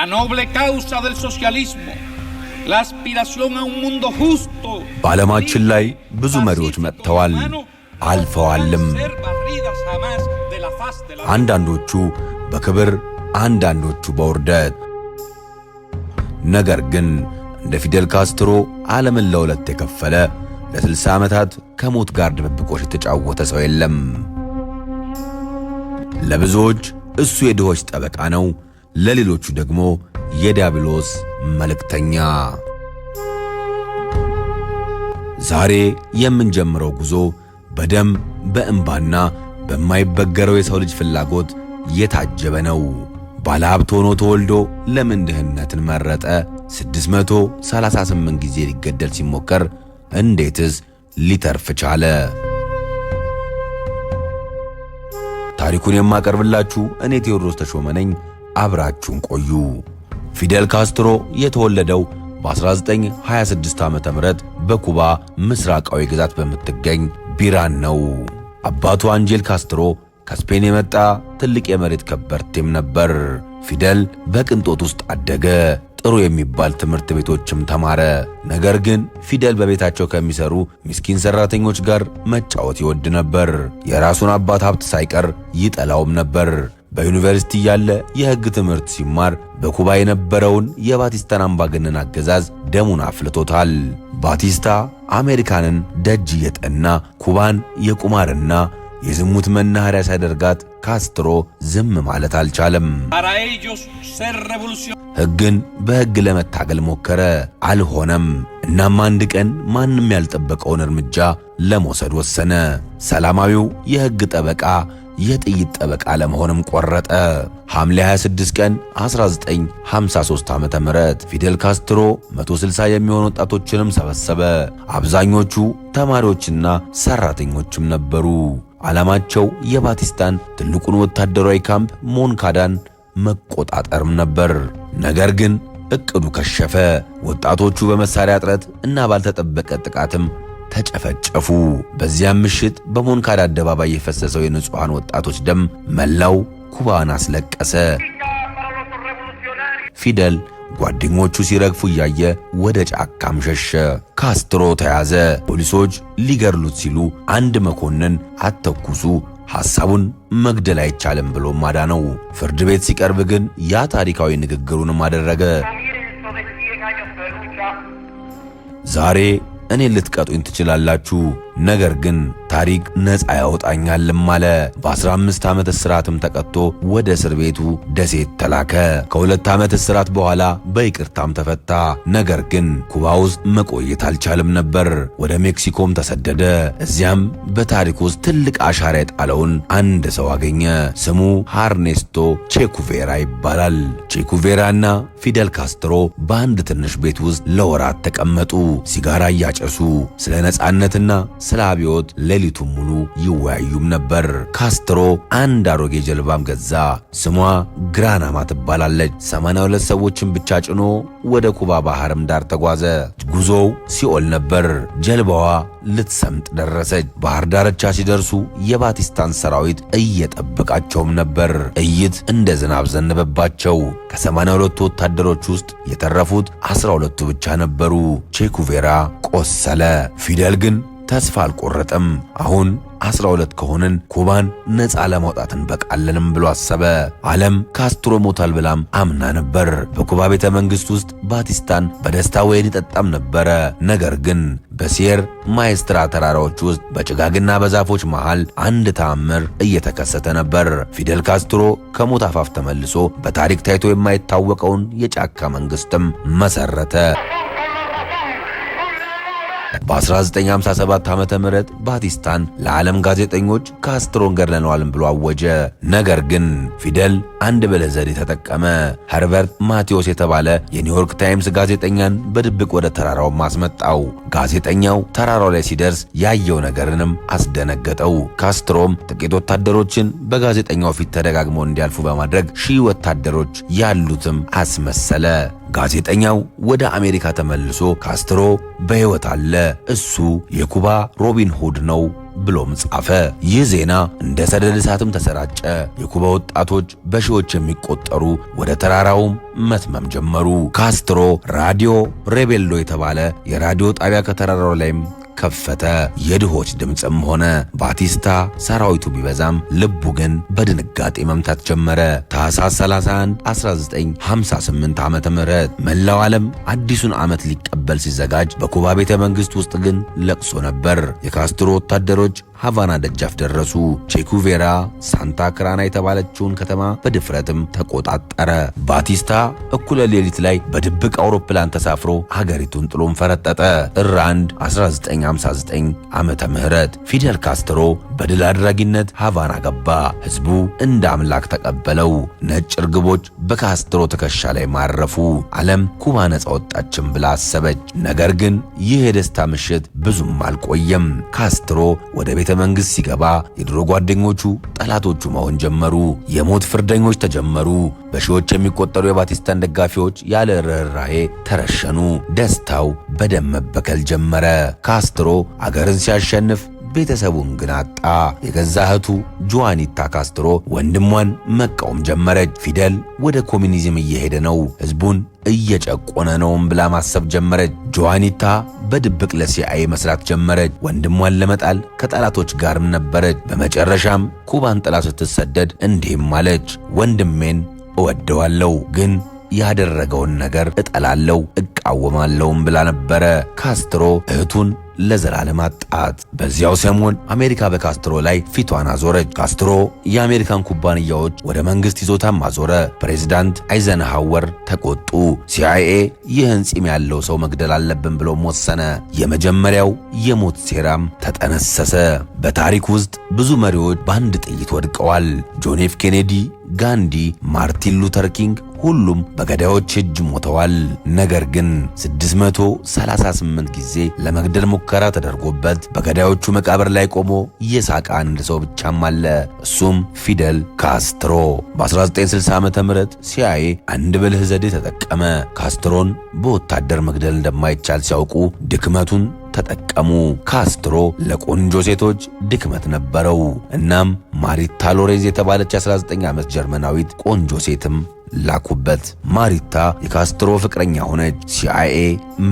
La noble causa del socialismo, la aspiración a un mundo justo, በዓለማችን ላይ libre, ብዙ መሪዎች pacífico y መጥተዋል፣ humano, no አልፈዋልም። podrán ser barridas jamás de la faz de la አንዳንዶቹ በክብር፣ አንዳንዶቹ በውርደት። ነገር ግን እንደ ፊደል ካስትሮ ዓለምን ለሁለት የከፈለ፣ ለ60 ዓመታት ከሞት ጋር ድብብቆሽ የተጫወተ ሰው የለም። ለብዙዎች እሱ የድሆች ጠበቃ ነው፣ ለሌሎቹ ደግሞ የዲያብሎስ መልእክተኛ። ዛሬ የምንጀምረው ጉዞ በደም፣ በእንባና በማይበገረው የሰው ልጅ ፍላጎት የታጀበ ነው። ባለሀብት ሆኖ ተወልዶ ለምን ድህነትን መረጠ? 638 ጊዜ ሊገደል ሲሞከር እንዴትስ ሊተርፍ ቻለ? ታሪኩን የማቀርብላችሁ እኔ ቴዎድሮስ ተሾመ ነኝ። አብራችሁን ቆዩ። ፊደል ካስትሮ የተወለደው በ1926 ዓ.ም በኩባ ምስራቃዊ ግዛት በምትገኝ ቢራን ነው። አባቱ አንጄል ካስትሮ ከስፔን የመጣ ትልቅ የመሬት ከበርቴም ነበር። ፊደል በቅንጦት ውስጥ አደገ። ጥሩ የሚባል ትምህርት ቤቶችም ተማረ። ነገር ግን ፊደል በቤታቸው ከሚሰሩ ምስኪን ሰራተኞች ጋር መጫወት ይወድ ነበር። የራሱን አባት ሀብት ሳይቀር ይጠላውም ነበር። በዩኒቨርሲቲ እያለ የሕግ ትምህርት ሲማር በኩባ የነበረውን የባቲስታን አምባገነን አገዛዝ ደሙን አፍልቶታል። ባቲስታ አሜሪካንን ደጅ እየጠና ኩባን የቁማርና የዝሙት መናኸሪያ ሲያደርጋት ካስትሮ ዝም ማለት አልቻለም። Para ellos ser revolucionario ሕግን በሕግ ለመታገል ሞከረ፣ አልሆነም። እናም አንድ ቀን ማንም ያልጠበቀውን እርምጃ ለመውሰድ ወሰነ። ሰላማዊው የሕግ ጠበቃ የጥይት ጠበቃ ለመሆንም ቆረጠ። ሐምሌ 26 ቀን 1953 ዓ.ም ፊደል ካስትሮ 160 የሚሆኑ ወጣቶችንም ሰበሰበ። አብዛኞቹ ተማሪዎችና ሰራተኞችም ነበሩ። ዓላማቸው የባቲስታን ትልቁን ወታደራዊ ካምፕ ሞንካዳን መቆጣጠርም ነበር። ነገር ግን እቅዱ ከሸፈ። ወጣቶቹ በመሳሪያ እጥረት እና ባልተጠበቀ ጥቃትም ተጨፈጨፉ። በዚያም ምሽት በሞንካዳ አደባባይ የፈሰሰው የንጹሐን ወጣቶች ደም መላው ኩባን አስለቀሰ። ፊደል ጓደኞቹ ሲረግፉ እያየ ወደ ጫካም ሸሸ። ካስትሮ ተያዘ። ፖሊሶች ሊገድሉት ሲሉ አንድ መኮንን አትተኩሱ፣ ሐሳቡን መግደል አይቻልም ብሎም አዳነው። ፍርድ ቤት ሲቀርብ ግን ያ ታሪካዊ ንግግሩንም አደረገ። Comienzo de 100 años de lucha. ዛሬ እኔን ልትቀጡኝ ትችላላችሁ፣ ነገር ግን ታሪክ ነፃ ያወጣኛልም አለ። በ15 ዓመት እስራትም ተቀጥቶ ወደ እስር ቤቱ ደሴት ተላከ። ከ2 ዓመት እስራት በኋላ በይቅርታም ተፈታ። ነገር ግን ኩባ ውስጥ መቆየት አልቻለም ነበር። ወደ ሜክሲኮም ተሰደደ። እዚያም በታሪክ ውስጥ ትልቅ አሻራ የጣለውን አንድ ሰው አገኘ። ስሙ ኤርኔስቶ ቼኩቬራ ይባላል። ቼኩቬራና ፊደል ካስትሮ በአንድ ትንሽ ቤት ውስጥ ለወራት ተቀመጡ። ሲጋራ እያጨሱ ስለ ነፃነትና ስለ አብዮት ሌሊቱን ሙሉ ይወያዩም ነበር። ካስትሮ አንድ አሮጌ ጀልባም ገዛ። ስሟ ግራናማ ትባላለች። 82 ሰዎችን ብቻ ጭኖ ወደ ኩባ ባህርም ዳር ተጓዘ። ጉዞው ሲኦል ነበር። ጀልባዋ ልትሰምጥ ደረሰች። ባህር ዳርቻ ሲደርሱ የባቲስታን ሰራዊት እየጠበቃቸውም ነበር። ጥይት እንደ ዝናብ ዘነበባቸው። ከ82ቱ ወታደሮች ውስጥ የተረፉት 12ቱ ብቻ ነበሩ። ቼኩቬራ ቆሰለ። ፊደል ግን ተስፋ አልቆረጠም። አሁን 12 ከሆንን ኩባን ነፃ ለማውጣት እንበቃለንም ብሎ አሰበ። ዓለም ካስትሮ ሞቷል ብላም አምና ነበር። በኩባ ቤተ መንግሥት ውስጥ ባቲስታን በደስታ ወይን ይጠጣም ነበረ። ነገር ግን በሲየር ማኤስትራ ተራራዎች ውስጥ በጭጋግና በዛፎች መሃል አንድ ተአምር እየተከሰተ ነበር። ፊደል ካስትሮ ከሞት አፋፍ ተመልሶ በታሪክ ታይቶ የማይታወቀውን የጫካ መንግስትም መሰረተ። በ1957 ዓመተ ምህረት ባቲስታን ለዓለም ጋዜጠኞች ካስትሮን ገድለነዋልም ብሎ አወጀ። ነገር ግን ፊደል አንድ ብልህ ዘዴ ተጠቀመ። ኸርበርት ማቴዎስ የተባለ የኒውዮርክ ታይምስ ጋዜጠኛን በድብቅ ወደ ተራራው አስመጣው። ጋዜጠኛው ተራራው ላይ ሲደርስ ያየው ነገርንም አስደነገጠው። ካስትሮም ጥቂት ወታደሮችን በጋዜጠኛው ፊት ተደጋግመው እንዲያልፉ በማድረግ 1000 ወታደሮች ያሉትም አስመሰለ። ጋዜጠኛው ወደ አሜሪካ ተመልሶ ካስትሮ በሕይወት አለ፣ እሱ የኩባ ሮቢን ሁድ ነው ብሎም ጻፈ። ይህ ዜና እንደ ሰደድ እሳትም ተሰራጨ። የኩባ ወጣቶች በሺዎች የሚቆጠሩ ወደ ተራራውም መትመም ጀመሩ። ካስትሮ ራዲዮ ሬቤልዶ የተባለ የራዲዮ ጣቢያ ከተራራው ላይም ከፈተ። የድሆች ድምፅም ሆነ። ባቲስታ ሰራዊቱ ቢበዛም ልቡ ግን በድንጋጤ መምታት ጀመረ። ታኅሳስ 31 1958 ዓመተ ምህረት መላው ዓለም አዲሱን ዓመት ሊቀበል ሲዘጋጅ በኩባ ቤተ መንግሥት ውስጥ ግን ለቅሶ ነበር። የካስትሮ ወታደሮች ሃቫና ደጃፍ ደረሱ። ቼ ጉቬራ ሳንታ ክራና የተባለችውን ከተማ በድፍረትም ተቆጣጠረ። ባቲስታ እኩለ ሌሊት ላይ በድብቅ አውሮፕላን ተሳፍሮ ሀገሪቱን ጥሎም ፈረጠጠ። ጥር 1 1959 ዓመተ ምህረት ፊደል ካስትሮ በድል አድራጊነት ሃቫና ገባ። ህዝቡ እንደ አምላክ ተቀበለው። ነጭ እርግቦች በካስትሮ ትከሻ ላይ ማረፉ። ዓለም ኩባ ነፃ ወጣችን ብላ አሰበች። ነገር ግን ይህ የደስታ ምሽት ብዙም አልቆየም። ካስትሮ ወደ ቤተ መንግሥት ሲገባ የድሮ ጓደኞቹ ጠላቶቹ መሆን ጀመሩ። የሞት ፍርደኞች ተጀመሩ። በሺዎች የሚቆጠሩ የባቲስታን ደጋፊዎች ያለ ርኅራሄ ተረሸኑ። ደስታው በደም መበከል ጀመረ። ካስትሮ አገርን ሲያሸንፍ ቤተሰቡን ግን አጣ። የገዛ እህቱ ጁዋኒታ ካስትሮ ወንድሟን መቃወም ጀመረች። ፊደል ወደ ኮሚኒዝም እየሄደ ነው፣ ህዝቡን እየጨቆነ ነውም ብላ ማሰብ ጀመረች። ጆዋኒታ በድብቅ ለሲአይኤ መስራት ጀመረች። ወንድሟን ለመጣል ከጠላቶች ጋርም ነበረች። በመጨረሻም ኩባን ጥላ ስትሰደድ እንዲህም አለች፣ ወንድሜን እወደዋለሁ ግን ያደረገውን ነገር እጠላለው እቃወማለሁም ብላ ነበረ። ካስትሮ እህቱን ለዘላለም አጣት። በዚያው ሰሞን አሜሪካ በካስትሮ ላይ ፊቷን አዞረች። ካስትሮ የአሜሪካን ኩባንያዎች ወደ መንግስት ይዞታም አዞረ። ፕሬዚዳንት አይዘንሃወር ተቆጡ። ሲአይኤ ይህን ጺም ያለው ሰው መግደል አለብን ብሎም ወሰነ። የመጀመሪያው የሞት ሴራም ተጠነሰሰ። በታሪክ ውስጥ ብዙ መሪዎች በአንድ ጥይት ወድቀዋል። ጆን ኤፍ ኬኔዲ፣ ጋንዲ፣ ማርቲን ሉተር ኪንግ ሁሉም በገዳዮች እጅ ሞተዋል። ነገር ግን 638 ጊዜ ለመግደል ሙከራ ተደርጎበት በገዳዮቹ መቃብር ላይ ቆሞ የሳቀ አንድ ሰው ብቻም አለ። እሱም ፊደል ካስትሮ። በ1960 ዓ.ም ሲአይኤ አንድ ብልህ ዘዴ ተጠቀመ። ካስትሮን በወታደር መግደል እንደማይቻል ሲያውቁ ድክመቱን ተጠቀሙ። ካስትሮ ለቆንጆ ሴቶች ድክመት ነበረው። እናም ማሪታ ሎሬዝ የተባለች 19 ዓመት ጀርመናዊት ቆንጆ ሴትም ላኩበት። ማሪታ የካስትሮ ፍቅረኛ ሆነች። ሲአይኤ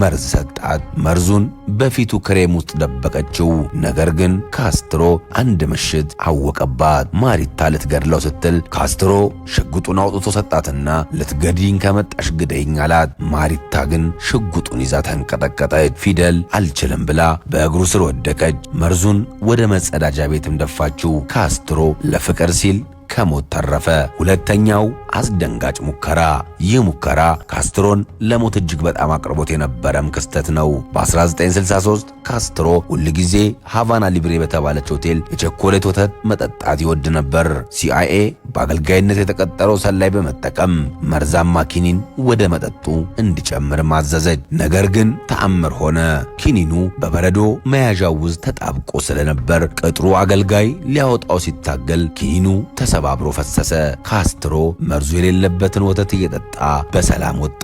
መርዝ ሰጣት። መርዙን በፊቱ ክሬም ውስጥ ደበቀችው። ነገር ግን ካስትሮ አንድ ምሽት አወቀባት። ማሪታ ልትገድለው ስትል ካስትሮ ሽጉጡን አውጥቶ ሰጣትና ልትገድይኝ ከመጣሽ ግደይኝ አላት። ማሪታ ግን ሽጉጡን ይዛ ተንቀጠቀጠች። ፊደል አልችልም ብላ በእግሩ ስር ወደቀች። መርዙን ወደ መጸዳጃ ቤትም ደፋችው። ካስትሮ ለፍቅር ሲል ከሞት ተረፈ። ሁለተኛው አስደንጋጭ ሙከራ። ይህ ሙከራ ካስትሮን ለሞት እጅግ በጣም አቅርቦት የነበረም ክስተት ነው። በ1963 ካስትሮ ሁልጊዜ ሃቫና ሊብሬ በተባለች ሆቴል የቸኮሌት ወተት መጠጣት ይወድ ነበር። ሲአይኤ በአገልጋይነት የተቀጠረው ሰላይ በመጠቀም መርዛማ ኪኒን ወደ መጠጡ እንዲጨምር አዘዘች። ነገር ግን ተአምር ሆነ። ኪኒኑ በበረዶ መያዣው ውስጥ ተጣብቆ ስለነበር ቅጥሩ አገልጋይ ሊያወጣው ሲታገል ኪኒኑ ተሰባብሮ ፈሰሰ። ካስትሮ መርዙ የሌለበትን ወተት እየጠጣ በሰላም ወጣ።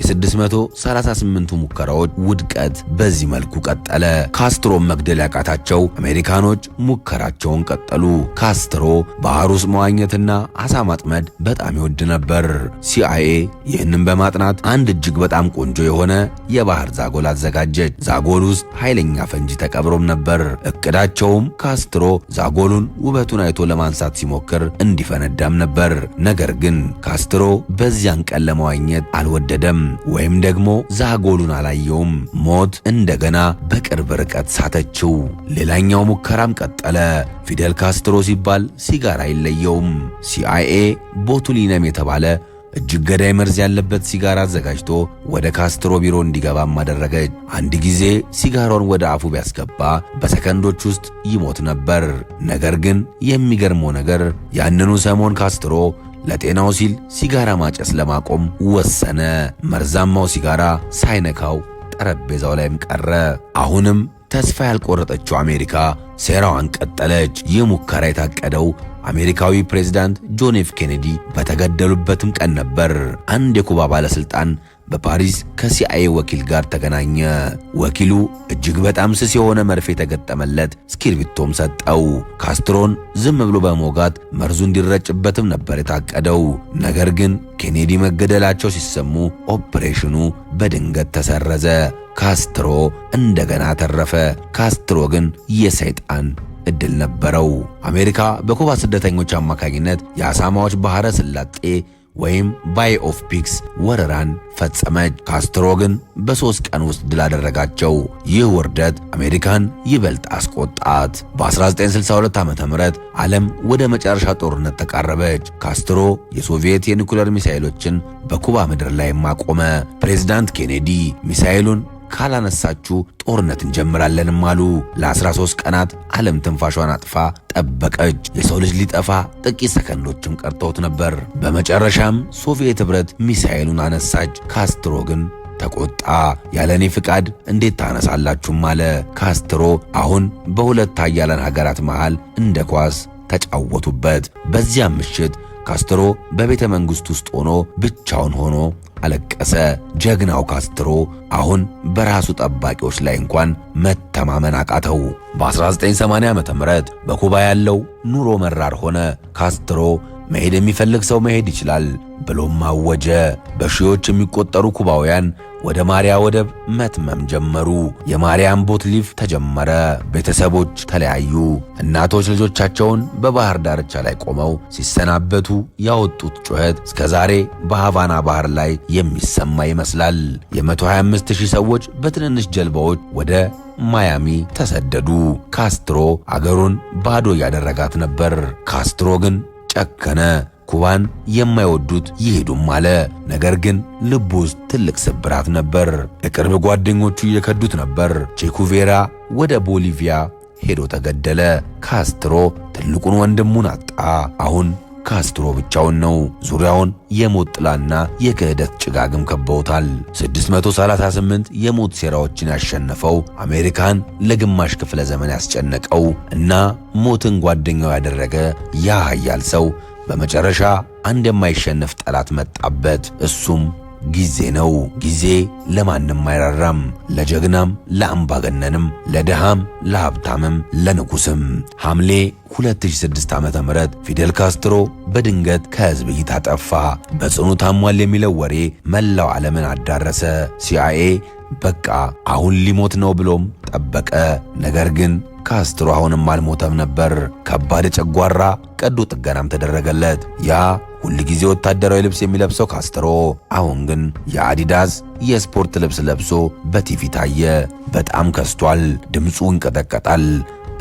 የ638ቱ ሙከራዎች ውድቀት በዚህ መልኩ ቀጠለ። ካስትሮን መግደል ያቃታቸው አሜሪካኖች ሙከራቸውን ቀጠሉ። ካስትሮ ባህር ውስጥ መዋኘትና አሳ ማጥመድ በጣም ይወድ ነበር። ሲአይኤ ይህንን በማጥናት አንድ እጅግ በጣም ቆንጆ የሆነ የባህር ዛጎል አዘጋጀች። ዛጎል ውስጥ ኃይለኛ ፈንጂ ተቀብሮም ነበር። እቅዳቸውም ካስትሮ ዛጎሉን ውበቱን አይቶ ለማንሳት ሲሞክር እንዲፈነዳም ነበር። ነገር ግን ካስትሮ በዚያን ቀን ለመዋኘት አልወደደም፣ ወይም ደግሞ ዛጎሉን አላየውም። ሞት እንደገና በቅርብ ርቀት ሳተችው። ሌላኛው ሙከራም ቀጠለ። ፊደል ካስትሮ ሲባል ሲጋራ አይለየውም። ሲአይኤ botulinum የተባለ እጅግ ገዳይ መርዝ ያለበት ሲጋራ አዘጋጅቶ ወደ ካስትሮ ቢሮ እንዲገባም አደረገች። አንድ ጊዜ ሲጋራውን ወደ አፉ ቢያስገባ በሰከንዶች ውስጥ ይሞት ነበር። ነገር ግን የሚገርመው ነገር ያንኑ ሰሞን ካስትሮ ለጤናው ሲል ሲጋራ ማጨስ ለማቆም ወሰነ። መርዛማው ሲጋራ ሳይነካው ጠረጴዛው ላይም ቀረ። አሁንም ተስፋ ያልቆረጠችው አሜሪካ ሴራዋን ቀጠለች። ይህ ሙከራ የታቀደው አሜሪካዊ ፕሬዝዳንት ጆን ኤፍ ኬኔዲ በተገደሉበትም ቀን ነበር። አንድ የኩባ ባለስልጣን በፓሪስ ከሲአይኤ ወኪል ጋር ተገናኘ። ወኪሉ እጅግ በጣም ስስ የሆነ መርፌ የተገጠመለት እስክሪብቶም ሰጠው። ካስትሮን ዝም ብሎ በመውጋት መርዙ እንዲረጭበትም ነበር የታቀደው። ነገር ግን ኬኔዲ መገደላቸው ሲሰሙ ኦፕሬሽኑ በድንገት ተሰረዘ። ካስትሮ እንደገና ተረፈ። ካስትሮ ግን የሰይጣን እድል ነበረው። አሜሪካ በኩባ ስደተኞች አማካኝነት የአሳማዎች ባሕረ ሰላጤ ወይም Bay of Pigs ወረራን ፈጸመች። ካስትሮ ግን በ3 ቀን ውስጥ ድል አደረጋቸው። ይህ ውርደት አሜሪካን ይበልጥ አስቆጣት። በ1962 ዓ.ም ዓለም ወደ መጨረሻ ጦርነት ተቃረበች። ካስትሮ የሶቪየት የኒኩለር ሚሳኤሎችን በኩባ ምድር ላይ አቆመ። ፕሬዝዳንት ኬኔዲ ሚሳኤሉን ካላነሳችሁ ጦርነት እንጀምራለንም አሉ። ለ13 ቀናት ዓለም ትንፋሿን አጥፋ ጠበቀች። የሰው ልጅ ሊጠፋ ጥቂት ሰከንዶችም ቀርተውት ነበር። በመጨረሻም ሶቪየት ኅብረት ሚሳኤሉን አነሳች። ካስትሮ ግን ተቆጣ። ያለ እኔ ፍቃድ እንዴት ታነሳላችሁም አለ። ካስትሮ አሁን በሁለት ኃያላን ሀገራት መሃል እንደ ኳስ ተጫወቱበት። በዚያም ምሽት ካስትሮ በቤተ መንግሥት ውስጥ ሆኖ ብቻውን ሆኖ አለቀሰ። ጀግናው ካስትሮ አሁን በራሱ ጠባቂዎች ላይ እንኳን መተማመን አቃተው። በ1980 ዓ.ም በኩባ ያለው ኑሮ መራር ሆነ። ካስትሮ መሄድ የሚፈልግ ሰው መሄድ ይችላል ብሎም አወጀ። በሺዎች የሚቆጠሩ ኩባውያን ወደ ማሪያ ወደብ መትመም ጀመሩ። የማርያም boat lift ተጀመረ። ቤተሰቦች ተለያዩ። እናቶች ልጆቻቸውን በባህር ዳርቻ ላይ ቆመው ሲሰናበቱ ያወጡት ጩኸት እስከ ዛሬ በሃቫና ባህር ላይ የሚሰማ ይመስላል። የ125 ሺህ ሰዎች በትንንሽ ጀልባዎች ወደ ማያሚ ተሰደዱ። ካስትሮ አገሩን ባዶ እያደረጋት ነበር። ካስትሮ ግን ጨከነ። ኩባን የማይወዱት ይሄዱም አለ። ነገር ግን ልቡ ውስጥ ትልቅ ስብራት ነበር። የቅርብ ጓደኞቹ እየከዱት ነበር። ቼ ጉቬራ ወደ ቦሊቪያ ሄዶ ተገደለ። ካስትሮ ትልቁን ወንድሙን አጣ። አሁን ካስትሮ ብቻውን ነው። ዙሪያውን የሞት ጥላና የክህደት ጭጋግም ከበውታል። 638 የሞት ሴራዎችን ያሸነፈው፣ አሜሪካን ለግማሽ ክፍለ ዘመን ያስጨነቀው እና ሞትን ጓደኛው ያደረገ ያ ኃያል ሰው በመጨረሻ አንድ የማይሸነፍ ጠላት መጣበት። እሱም ጊዜ ነው። ጊዜ ለማንም አይራራም። ለጀግናም፣ ለአምባገነንም፣ ለድሃም፣ ለሀብታምም፣ ለንጉስም። ሐምሌ 2006 ዓ.ም ፊደል ካስትሮ በድንገት ከህዝብ እይታ ጠፋ። በጽኑ ታሟል የሚለው ወሬ መላው ዓለምን አዳረሰ። ሲአይኤ በቃ አሁን ሊሞት ነው ብሎም ጠበቀ። ነገር ግን ካስትሮ አሁንም አልሞተም ነበር። ከባድ የጨጓራ ቀዶ ጥገናም ተደረገለት። ያ ሁልጊዜ ወታደራዊ ልብስ የሚለብሰው ካስትሮ አሁን ግን የአዲዳስ የስፖርት ልብስ ለብሶ በቲቪ ታየ። በጣም ከስቷል። ድምፁ ይንቀጠቀጣል።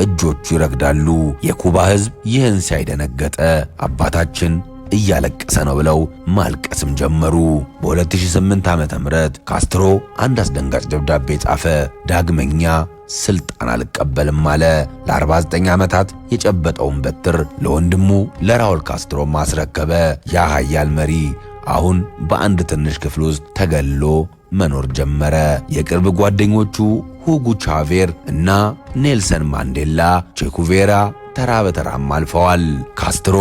እጆቹ ይረግዳሉ። የኩባ ሕዝብ ይህን ሲያይ ደነገጠ። አባታችን እያለቀሰ ነው ብለው ማልቀስም ጀመሩ። በ2008 ዓ.ም ካስትሮ አንድ አስደንጋጭ ደብዳቤ ጻፈ። ዳግመኛ ስልጣን አልቀበልም አለ። ለ49 ዓመታት የጨበጠውን በትር ለወንድሙ ለራውል ካስትሮ አስረከበ። ያ ኃያል መሪ አሁን በአንድ ትንሽ ክፍል ውስጥ ተገልሎ መኖር ጀመረ። የቅርብ ጓደኞቹ ሁጎ ቻቬር እና ኔልሰን ማንዴላ፣ ቼ ጉቬራ ተራ በተራም አልፈዋል። ካስትሮ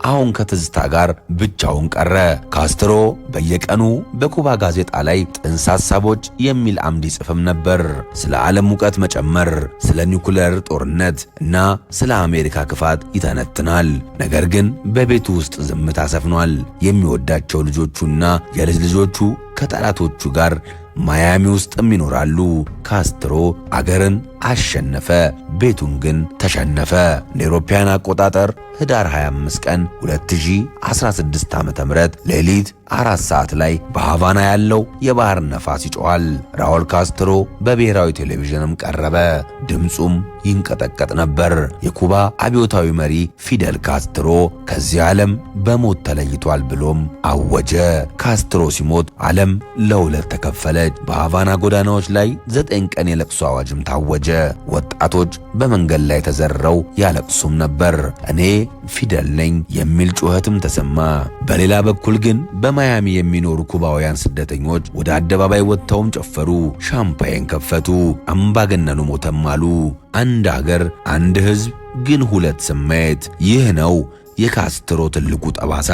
አሁን ከትዝታ ጋር ብቻውን ቀረ። ካስትሮ በየቀኑ በኩባ ጋዜጣ ላይ ጥንሰ ሐሳቦች የሚል አምድ ይጽፍም ነበር። ስለ ዓለም ሙቀት መጨመር፣ ስለ ኒውክለር ጦርነት እና ስለ አሜሪካ ክፋት ይተነትናል። ነገር ግን በቤቱ ውስጥ ዝምታ ሰፍኗል። የሚወዳቸው ልጆቹና የልጅ ልጆቹ ከጠላቶቹ ጋር ማያሚ ውስጥም ይኖራሉ። ካስትሮ አገርን አሸነፈ፣ ቤቱን ግን ተሸነፈ። እንደ አውሮፓውያን አቆጣጠር ህዳር 25 ቀን 2016 ዓ.ም ሌሊት 4 ሰዓት ላይ በሃቫና ያለው የባህር ነፋስ ይጮኻል። ራውል ካስትሮ በብሔራዊ ቴሌቪዥንም ቀረበ። ድምፁም ይንቀጠቀጥ ነበር። የኩባ አብዮታዊ መሪ ፊደል ካስትሮ ከዚህ ዓለም በሞት ተለይቷል ብሎም አወጀ። ካስትሮ ሲሞት ዓለም ለሁለት ተከፈለች። በሃቫና ጎዳናዎች ላይ 9 ቀን የለቅሶ አዋጅም ታወጀ። ወጣቶች በመንገድ ላይ ተዘርረው ያለቅሱም ነበር። እኔ ፊደል ነኝ የሚል ጩኸትም ተሰማ። በሌላ በኩል ግን በማያሚ የሚኖሩ ኩባውያን ስደተኞች ወደ አደባባይ ወጥተውም ጨፈሩ፣ ሻምፓይን ከፈቱ። አምባገነኑ ሞተም አሉ። አንድ አገር፣ አንድ ሕዝብ፣ ግን ሁለት ስሜት። ይህ ነው የካስትሮ ትልቁ ጠባሳ፣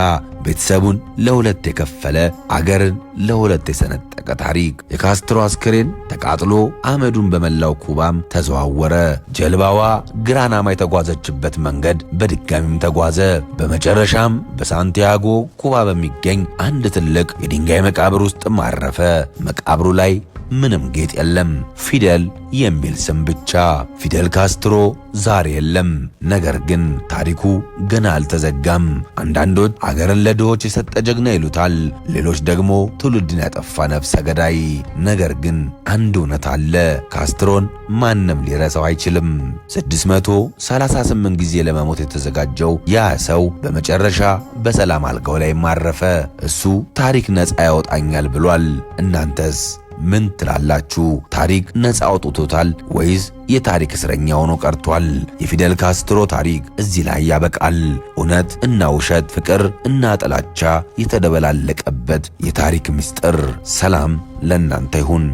ቤተሰቡን ለሁለት የከፈለ፣ አገርን ለሁለት የሰነጠቀ ታሪክ። የካስትሮ አስክሬን ተቃጥሎ አመዱን በመላው ኩባም ተዘዋወረ። ጀልባዋ ግራናማ የተጓዘችበት መንገድ በድጋሚም ተጓዘ። በመጨረሻም በሳንቲያጎ ኩባ በሚገኝ አንድ ትልቅ የድንጋይ መቃብር ውስጥም አረፈ። መቃብሩ ላይ ምንም ጌጥ የለም፣ ፊደል የሚል ስም ብቻ። ፊደል ካስትሮ ዛሬ የለም፣ ነገር ግን ታሪኩ ገና አልተዘጋም። አንዳንዶች አገርን ለድሆች የሰጠ ጀግና ይሉታል፣ ሌሎች ደግሞ ትውልድን ያጠፋ ነፍሰ ገዳይ። ነገር ግን አንድ እውነት አለ፣ ካስትሮን ማንም ሊረሳው አይችልም። 638 ጊዜ ለመሞት የተዘጋጀው ያ ሰው በመጨረሻ በሰላም አልጋው ላይ ማረፈ። እሱ ታሪክ ነፃ ያወጣኛል ብሏል። እናንተስ ምን ትላላችሁ? ታሪክ ነፃ አውጥቶታል ወይስ የታሪክ እስረኛ ሆኖ ቀርቷል? የፊደል ካስትሮ ታሪክ እዚህ ላይ ያበቃል። እውነት እና ውሸት፣ ፍቅር እና ጥላቻ የተደበላለቀበት የታሪክ ምስጢር። ሰላም ለእናንተ ይሁን።